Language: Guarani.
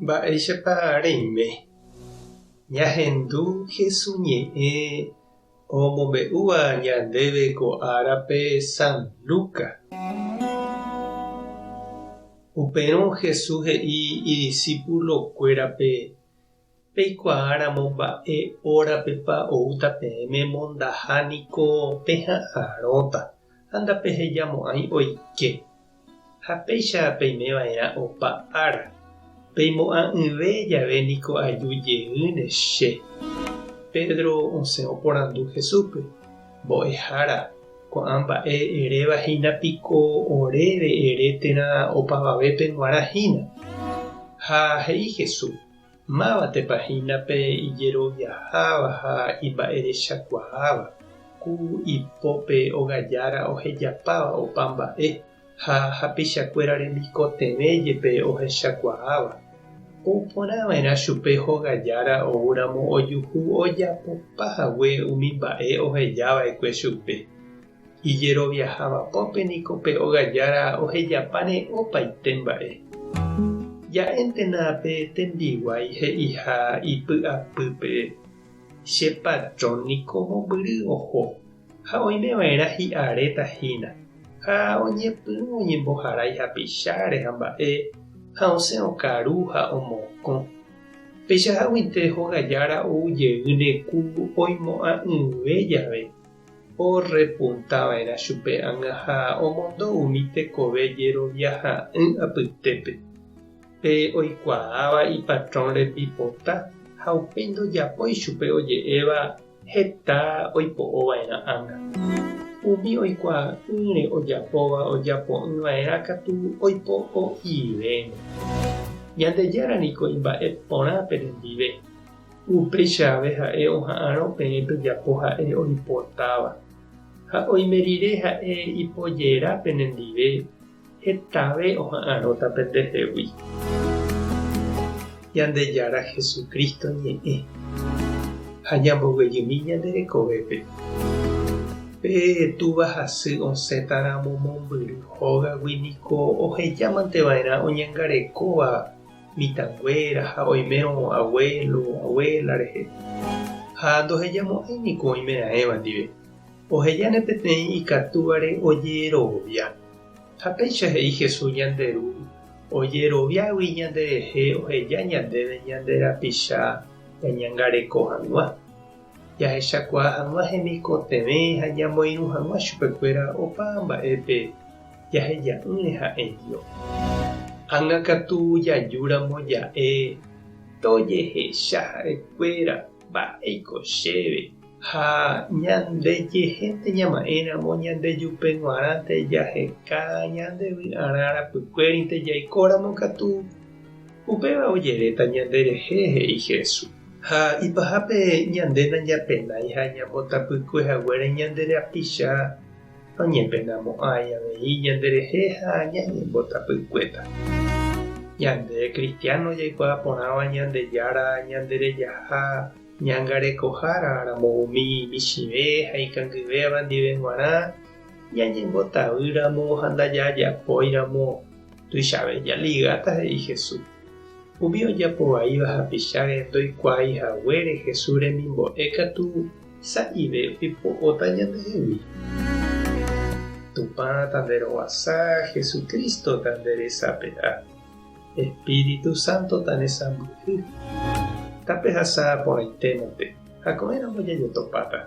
Mba'éichapa reime? Ñahendu Hesu ñe'ẽ omombe'úva ñandéve ko árape San Lucas. Upérõ Jesús he'i idisípulokuérape, Peikuaáramo mba'e órapepa oúta peẽme mondaha niko peha'arõta ha ndapehejamo'ãi oike. Ha péicha peime va'erã opa ára. Peimo'ã'ỹve jave niko aju jeýne che. Pedro osẽ oporandu Jesúspe, Mbo'ehára, ko'ã mba'e eréva hína piko oréve ere térã opavavépe g̃uarã hína? Ha he'i Jesús, Mávatepa hína pe ijeroviaháva ha imba'erechakuaáva, ku ipópe ogajára ohejapáva opa mba'e ha hapichakuéra remikotevẽ jepe ohechakuaáva? Ou porã va'erã chupe hogajára oúramo ojuhu ojapopa hague umi mba'e oheja va'ekue chupe. Ijeroviaháva pópe niko pe ogajára ohejapáne opaite mba'e. Ja'éntena pe tembiguái he'iha ipy'apýpe, Che patrón niko mombyry oho, ha oime va'erã hi'aréta hína, ha oñepyrũ oñemboharái hapicháre ha mba'e, ha osẽ okaru ha omokõ. Peichaháguinte hogajára ou jeýne ku oimo'ã'ỹve jave. Orrepunta va'erã chupe ág̃a ha omondo umi tekove jeroviaha'ỹ apytépe, pe oikuaáva ipatrón rembipota ha upéi ndojapói chupe oje'éva heta oipo'o va'erã ág̃a. Umi oikuaa'ỹre ojapóva ojapo'ỹ va'erã katu oipo'o'ivéne. Ñandejára niko imba'e porã penendive. Upéicha ave ha'e oha'arõ peẽ pejapo ha'e oipotáva. Ha oime rire ha'e ipojera penendive, hetave oha'arõta pendehegui. Ñandejára Jesucristo ñe'ẽ ha ñamboguejymi ñande rekovépe. Pe túva ha sy osẽtaramo mombyry hógagui niko ohejámante va'erã oñangarekóva mitãnguéra ha oimérõ abuelo, abuela rehe. Ha ndohejamo'ãi niko oimeraẽva ndive. Ohejáne peteĩ ikatúvare ojerovia. Ha péicha he'i Jesús ñande Ru, ojeroviágui ñanderehe oheja ñandéve ñande rapicha ñañangareko hag̃ua, jahechakuaa hag̃ua hemikotevẽ ha ñamoirũ hag̃ua chupekuéra opa mba'épe jaheja'ỹre ha'eño. Ág̃a katu jajúramo ja'e tojehecha ha'ekuéra mba'éiko chéve. Ha ñandejehénte ñama'ẽramo ñandejupe g̃uarãnte jaheka ñande vy'arã rapykuérinte jaikóramo katu, upéva ojeréta ñanderehe, he'i Jesús. Ha ipahápe ñande nañapenái ha ñambotapykue haguére ñande rapicha Noñepenamo'ãi avei ñanderehe ha ñañembotapykuéta. Ñande kristiáno jaikuaa porãva Ñandejára ñanderejaha ñangarekohára ramo umi michĩve ha ikangyvéva ndive g̃uarã, ñañembotavýramo ha ndajajapóiramo, tuichave jaligáta, he'i Jesús. Umi ojapo vaíva hapicháre ndoikuaái haguére Jesús remimbo'e katu Sa'ive oipo'óta ñandehegui. Tupã tanderovasa, Jesucristo tanderesape'a, Espíritu Santo tanesãmbyhy. Tapehasa porãitémante ha ko'ẽramo jajotopáta.